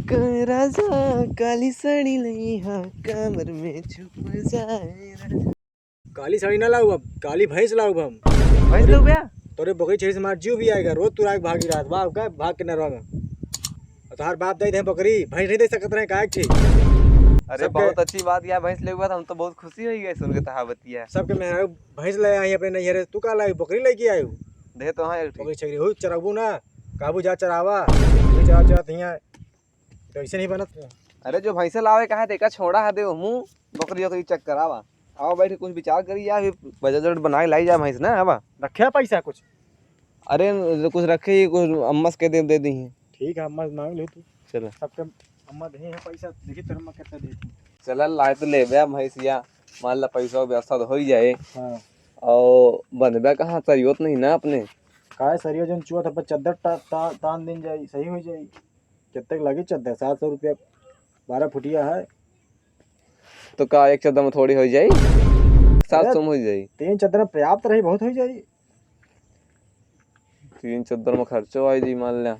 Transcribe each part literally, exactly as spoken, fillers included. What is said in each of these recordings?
का राजा, काली साड़ी लइहा, कमर में छुप जाए राजा। काली साड़ी ना लाउब, अब काली भैंस लाउब हम। भैंस लाउब बे? तोरे बकरी छेड़ी से हमार जीव भी आएगा, रोज तू राग भागी रात, वाह, का भाग के नरवा में। और तोहार बाप दे दे बकरी, भैंस नहीं दे सकत रहे, काहे के? अरे, सबके बहुत अच्छी बात यार, भैंस लेबे त हम तो बहुत खुशी होइ गए सुन के तोहार बतिया। सबके मेहरारू भैंस ले आई अपने नैहरे, तू का लाई, बकरी लेके आयु? दे तो हाँ एक ठो। बकरी छेड़ी हुई, चराबू ना, काबू जा चरावा, बकरी चरा चरा हियाँ। तो ऐसे नहीं बनत। अरे जो भैंसे लावे कहा है, तेका छोड़ा है दे, हमू बकरी वकरी चेक करावा। आओ बैठ के कुछ विचार करी यार, फिर बजट वजट बना के लाई जा भैंस ना, आवा। रखे पैसा कुछ? अरे कुछ रखे ही, कुछ अम्मा से कह दे, दे दी है। ठीक है, अम्मा से मांग ले तू। चलो। सबके अम्मा दे हैं पैसा, देखी तेरे अम्मा कितना देती। चला लाए तो ले बे भैंसिया, मान ला पैसा व्यवस्था तो हो ही जाए। हाँ। और बंधबे कहाँ, सरियोत नहीं ना अपने। काहे सरियो जन चुआ था पर चद्दर ता-, ता-, तान दिन जाई, सही हो जाई। कितने के लगी चद्दर? सात सौ रुपया, बारह फुटिया है। तो का एक चद्दर में थोड़ी हो जाई? अरे, सात सौ में हो जाई। तीन चद्दर में पर्याप्त रही, बहुत हो जाई। तीन चद्दर में खर्चो आई जी, मान लिया।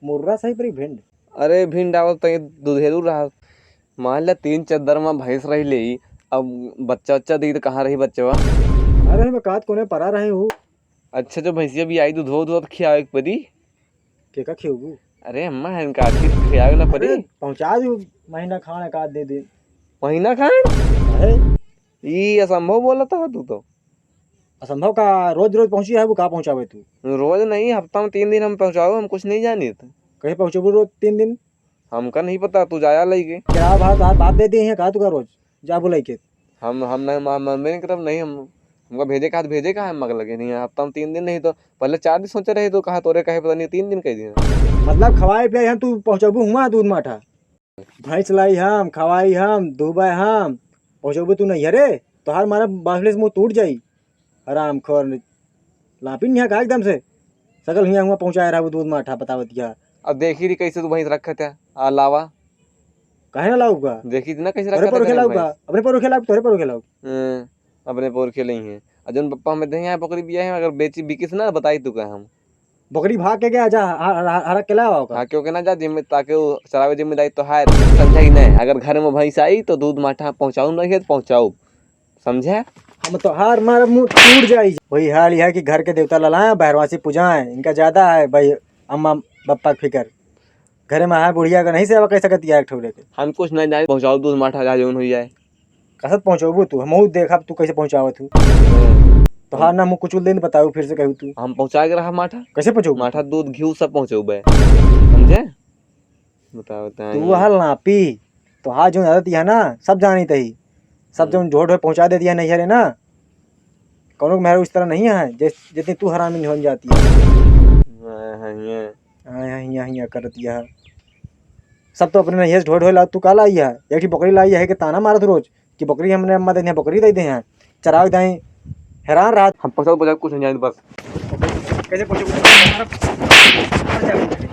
मुर्रा सही परी भिंड। अरे भिंड आवत तो ये दुधेलू रहा। मान लिया तीन चद्दर में भैंस रही ले, अब बच्चा उच्चा दी तो कहाँ रही बच्चवा? अरे मैं कात कोने परा रहे हूँ। अच्छा, जो भैंसिया भी आई, दूधो दूध खियावे के परी। केका खियाबू? अरे अम्मा है इनका, आखिर खियावे ना परी। अरे, पहुँचा दू, महीना खान एक आध दे दे। महीना खान? अरे। ई असंभव बोलत ह तू तो। असंभव का? रोज रोज पहुँची है, वो का पहुँचावे तू? रोज नहीं, हफ्ता में तीन दिन हम पहुँचाओ, हम कुछ नहीं जानित। कहीं पहुँचबू रोज तीन दिन? हमका नहीं पता, तू जाया लइके। क्या बात, आज बात दे दी है, कहा तू का रोज? जा बोलाई के। हम, हम नहीं, हम, हम नहीं करब, नहीं, हम, हमका भेजे का, भेजे का है, मग लगे नहीं, हफ्ता में तीन दिन नहीं तो, पहले चार दिन सोचे रहे तो कहा तोरे कहे पता नहीं, तीन दिन कह दिया। मतलब खवाए पियाए हम तू पहुँचबू हुआ दूध माठा? भैंस लाई हम, खवाई हम, दूबे हम, पहुँचबू तू नहीं, अरे, तोहार मारा बांसुरी से मुँह टूट जाई। हरामखोर, लापिन यहाँ का एकदम से। सगल हियाँ हुआँ पहुँचाए रहा, वो दूध माठा बतावत या। अब देखी रही कैसे तू भैंस रखत है, आ लावा। काहे ना लाऊगा? देखी थी ना कैसे तोरे रखत पर है खेलाऊगा, भैंस। अपने पर खेलाऊगा, तोरे पर खेलाऊगा। हम्म, अपने पर खेले ही हैं। और जौन पप्पा हमें दे यहाँ बकरी बिया है, अगर बेची बिकिस ना बताई तू का हम। बकरी भाग के गया, जा, ह-, ह-, ह-, हरक के लावा ओका। हाँ, क्यों के ना जा जिम्मे, ताकि वो चरावे जिम्मेदारी तो है, समझा कि नहीं? अगर घर में भैंस आई तो दूध माठा पहुँचाऊ नहीं है तो पहुँचाऊ। समझे? हम तोहार मारा मुँह टूट जाई। वही हाल यह कि घर के देवता ललाए, बहरवासी पुजाए, इनका ज्यादा है भाई अम्मा बप्पा के फिकर। घरे में है बुढ़िया का नहीं सेवा कर सकत या एक ठो लेके। हम कुछ नहीं जाने, पहुँचाओ दूध माठा जा जौन हो जाए। कसत पहुँचबू तू, हमहू देखब तू कैसे पहुँचावत हू। हाँ। तोहार ना मुँह कुचुल दिन बताऊ फिर से कहू तू। हम पहुँचा के रहा माठा। कैसे पहुँचबू? माठा, दूध, घी सब पहुँचबे। समझे? बताओ, बताओ। तू हल नापी, तोहार जौन आदत है ना, सब जानी तही। सब हम्म। जौन झोट है पहुँचा देती है नैहरे ना। कौनो के मेहरारू इस तरह नहीं है, जैस-, जितनी तू हरामी हो जाती है। हाँ, हाँ, ये। हाँ, हाँ, हियाँ, हियाँ करत यह। सब तो अपने नैहर से ढोए ढोए ला, तू का लाई है? एक ठे बकरी लाई है कि ताना मारत रोज कि बकरी हमने अम्मा देने, बकरी दे दे हैं। चरावे दाई हैरान रहा। हम पकड़ बजा कुछ नहीं जाने बस। कैसे पूछो?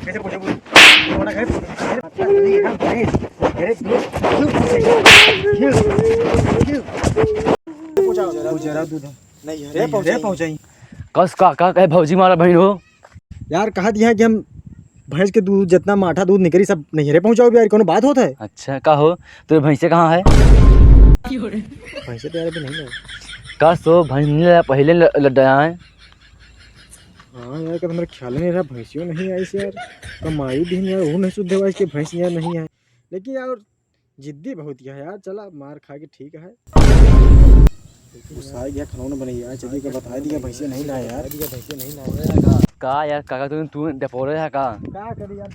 कैसे पूछो? कौन है? अरे, अरे, क्यों पूछे? क्यों? क्यों? पूछा, जरा दूध। नहीं, नहीं, पहुंचाई। कस का, का कहे भौजी मारा बहन हो? यार, कहा दिया कि हम भैंस के दूध, जितना माठा दूध निकली, सब नैहरे पहुंचाओ यार, कोनो बात होता है? अच्छा, का हो, तेरे भैंसे कहाँ है? भैंसे तो यार अभी नहीं है। का सो भैंस नहीं लाया, पहले ल-, लड्डा है। हाँ यार, का तो मेरा ख्याल नहीं रहा, भैंसियों नहीं आई से यार, कमाई दिन यार, वो नहीं सुध देवा इसके भैंस यार नहीं है। लेकिन यार, जिद्दी बहुत है यार, चला मार खा के ठीक है। गुस्सा आ गया, खिलौने बने यार, चलिए के बता दिया, भैंसे नहीं लाए यार। का यार, काका, तू, तू डपोरे है का? का करी यार,